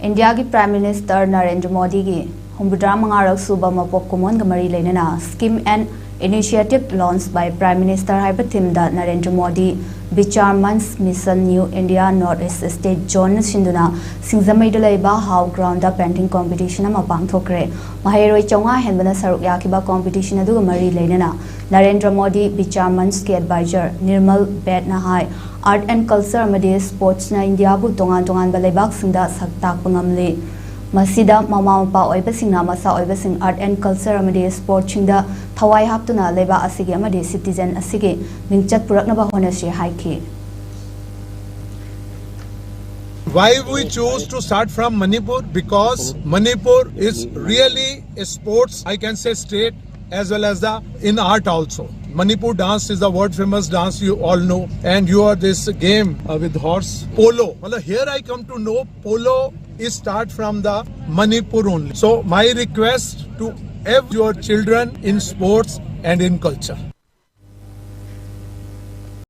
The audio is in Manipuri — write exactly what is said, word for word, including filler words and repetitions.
ꯏꯟꯗꯤꯌꯥꯒꯤ ꯄ꯭ꯔꯥꯏꯝ ꯃꯤꯅꯤꯁꯇꯔ ꯅꯔꯦꯟꯗ꯭ꯔ ꯃꯣꯗꯤꯒꯤ ꯍꯨꯝꯐꯨꯇꯔꯥ ꯃꯉꯥꯔꯛ ꯁꯨꯕ ꯃꯄꯣꯛ ꯀꯨꯝꯑꯣꯟꯒ ꯃꯔꯤ ꯂꯩꯅꯅ Scheme and Initiative Launched by Prime Minister ꯍꯥꯏꯕ ꯊꯤꯝꯗ Narendra Modi Vichar Manch mission new India north east state ꯖꯣꯟꯅ ꯁꯤꯟꯗꯨꯅ ꯁꯤꯡꯖꯃꯩꯗ ꯂꯩꯕ ꯍꯥꯎ ꯒ꯭ꯔꯥꯎꯟꯗ ꯄꯦꯟꯇꯤꯡ ꯀꯣꯝꯄꯤꯇꯤꯁꯟ ꯑꯃ ꯄꯥꯡꯊꯣꯛꯈ꯭ꯔꯦ꯫ ꯃꯍꯩꯔꯣꯏ ꯆꯥꯝꯃꯉꯥ ꯍꯦꯟꯕꯅ ꯁꯔꯨꯛ ꯌꯥꯈꯤꯕ ꯀꯣꯝꯄꯤꯇꯤꯁꯟ ꯑꯗꯨꯒ ꯃꯔꯤ ꯂꯩꯅꯅ ꯅꯔꯦꯟꯗ꯭ꯔ ꯃꯣꯗꯤ ꯕꯤꯆꯥꯔ ꯃꯟꯆꯀꯤ ꯑꯦꯗꯚꯥꯏꯖꯔ ꯅꯤꯔꯃꯜ ꯕꯦꯠꯅ ꯍꯥꯏ, ꯑꯥꯔꯠ ꯑꯦꯟ ꯀꯜꯆꯔ ꯑꯃꯗꯤ ꯁ꯭ꯄꯣꯔꯠꯁꯅ ꯏꯟꯗꯤꯌꯥꯕꯨ ꯇꯣꯉꯥꯟ ꯇꯣꯉꯥꯟꯕ ꯂꯩꯕꯥꯛꯁꯤꯡꯗ ꯁꯛ ꯇꯥꯛꯄ ꯉꯝꯂꯤ꯫ ꯃꯁꯤꯗ ꯃꯃꯥ ꯃꯄꯥ ꯑꯣꯏꯕꯁꯤꯡꯅ ꯃꯆꯥ ꯑꯣꯏꯕꯁꯤꯡ ꯑꯥꯔꯠ ꯑꯦꯟ ꯀꯜꯆꯔ ꯑꯃꯗꯤ ꯁ꯭ꯄꯣꯔꯠꯁꯤꯡꯗ ꯊꯋꯥꯏ ꯍꯥꯞꯇꯨꯅ ꯂꯩꯕꯥꯛ ꯑꯁꯤꯒꯤ ꯑꯃꯗꯤ ꯁꯤꯇꯤꯖꯟ ꯑꯁꯤꯒꯤ ꯃꯤꯡꯆꯠ ꯄꯨꯔꯛꯅꯕ ꯍꯣꯠꯅꯁꯤ ꯍꯥꯏꯈꯤ꯫ Why we choose to start from Manipur? Because Manipur is really a sports, I can say, state as well as the in art also. Manipur dance is the world famous dance you all know, and you are this game uh, with horse polo. Well, here I come to know polo is start from the Manipur only. So my request to every your children in sports and in culture.